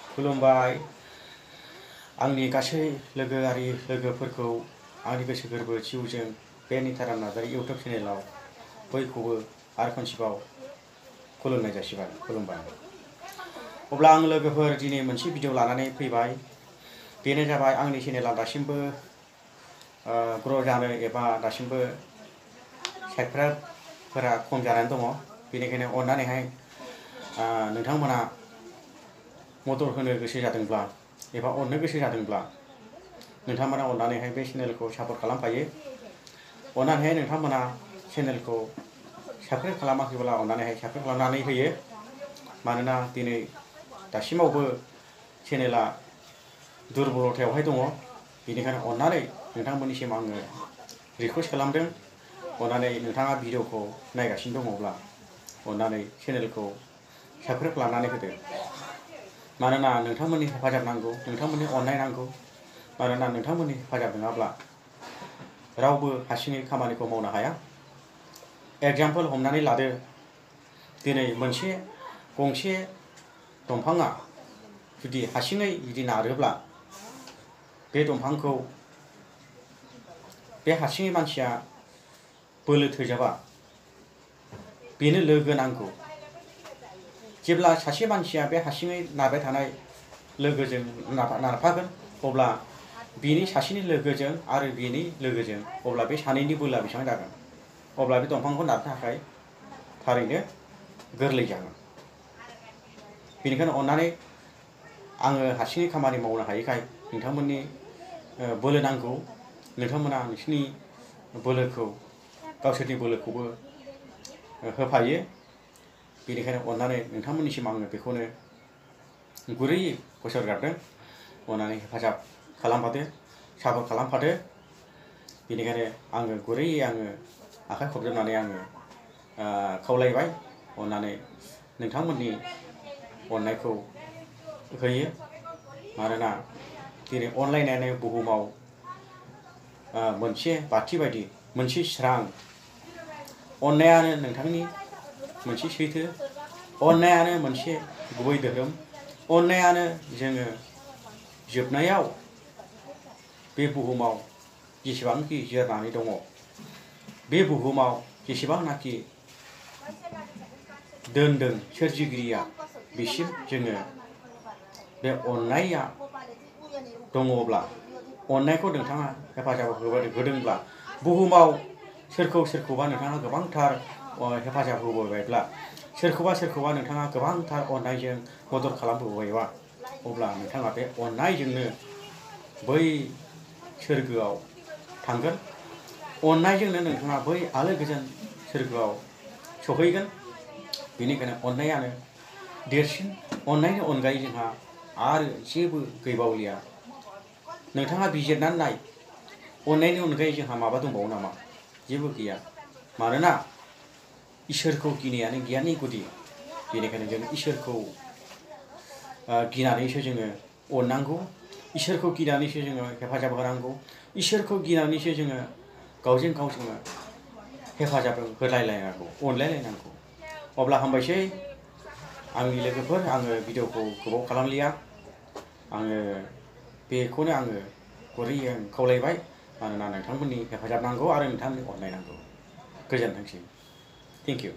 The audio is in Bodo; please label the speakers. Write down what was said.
Speaker 1: खुलुमबाय आंनि गासै लोगोआरि लोगोफोरखौ आंनि गोसो गोरबो जिउजों बे निताराम नार्जारी इउटुब चेनेलाव बयखौबो आरो खनसेबाव खुलुमनाय जासिबाय। खुलुमबाय। अब्ला आं लोगोफोर दिनै मोनसे भिडिअ लानानै फैबाय। बेनो जाबाय आंनि चेनेला दासिमबो ग्र' जानो एबा दासिमबो साबस्क्राइबफोरा खम जानानै दङ। बेनिखायनो अननानैहाय नोंथांमोना मदद होनो गोसो जादोंब्ला एबा अननो गोसो जादोंब्ला नोंथांमोना अननानैहाय बे चेनेलखौ सापर्ट खालामफायो। अननानैहाय नोंथांमोना चेनेलखौ साबस्क्राइब खालामाखैब्ला अननानैहाय साबस्क्राइब खालामनानै होयो। मानोना दिनै दासिमावबो चेनेला दुरबलथायावहाय दङ। बेनिखायनो अननानै नोंथांमोननिसिम आङो रिकुवेस्ट खालामदों। अननानै नोंथाङा भिडिअखौ नायगासिनो दङब्ला अननानै चेनेलखौ साबस्क्राइब खालामनानै होदो। मानोना नोंथांमोननि हेफाजाब नांगौ, नोंथांमोननि अननाय नांगौ। मानोना नोंथांमोननि हेफाजाब नङाब्ला रावबो हारसिङै खामानिखौ मावनो हाया। एग्जाम्पल हमनानै लादो, दिनै गंसे दंफाङा जुदि हारसिङै नारोब्ला बे दंफांखौ बे हारसिङै मानसिया बोलो थोजाबा, बेनो लोगो नांगौ। जेब्ला सासे मानसिया बे हारसिङै नारबाय थानाय लोगोजों नारफागोन, अब्ला बेनि सासेनि लोगोजों आरो बेनि लोगोजों अब्ला बे सानैनि बोलोआ बेसेबां जागोन? अब्ला बे दंफांखौ नारनो थाखाय थारैनो गोरलै जागोन। बेनिखायनो अननानै आङो हारसिङै खामानि मावनो हायैखाय नोंथांमोननि बोलो नांगौ। नोंथांमोना नोंसिनि बोलोखौ गावसोरनि बोलोखौबो होफायो। बेनिखायनो अननानै नोंथांमोननिसिम आङो बेखौनो गुरैयै बोसोर गारदों। अननानै हेफाजाब खालामफादो, सापर्ट खालामफादो। बेनिखायनो आङो गुरैयै आखाइ खबजोबनानै खावलायबाय। अननानै नोंथांमोननि अननायखौ होयो। मानोना दिनै अनलायनायानो बुहुमाव मोनसे बाथि बायदि, मोनसे स्रां। अननायानो नोंथांनि मोनसे सैथो, अननायानो मोनसे गुबै धोरोम, अननायानो जोङो जोबनायाव बे बुहुमाव जेसेबांखि जोरनानै दङ, बे बुहुमाव जेसेबांनाखि दोनदों सोरजिगिरिया, बिसिम जोङो बे अननाया दङब्ला, अननायखौ नोंथाङा हेफाजाब होदोंब्ला, बुहुमाव सोरखौबा नोंथाङा गोबांथार हेफाजाब होबोबायब्ला, सोरखौबा नोंथाङा गोबांथार अननायजों मदद खालामबोबायबा, अब्ला नोंथाङा बे अननायजोंनो बै सोरगोआव थांगोन। अननायजोंनो नोंथाङा बै आलो गोजोन सोरगोआव सहैगोन। बेनिखायनो अननायानो देरसिन। अननायनि अनगायै जोंहा आरो जेबो गैबावलिया। नोंथाङा बिजिरनानै नाय, अननायनि अनगायै जोंहा माबा दंबावो नामा? जेबो गैया। मानोना इसोरखौ गिनायानो गियाननि गुदि। बेनिखायनो जों इसोरखौ गिनानैसो जोङो अननांगौ। इसोरखौ गिनानैसो जोङो हेफाजाब होनांगौ। इसोरखौ गिनानैसो जोङो गावजों गाव हेफाजाब होलायलायनांगौ, अनलायलायनांगौ। अब्ला हामबायसै आंनि लोगोफोर। आङो भिडिअखौ गोबाव खालामलिया। बेखौनो गुरैयै खावलायबाय। मानोना नोंथांमोननि हेफाजाब नांगौ आरो नोंथांमोननि अननाय नांगौ। गोजोनथोंसै। Thank you.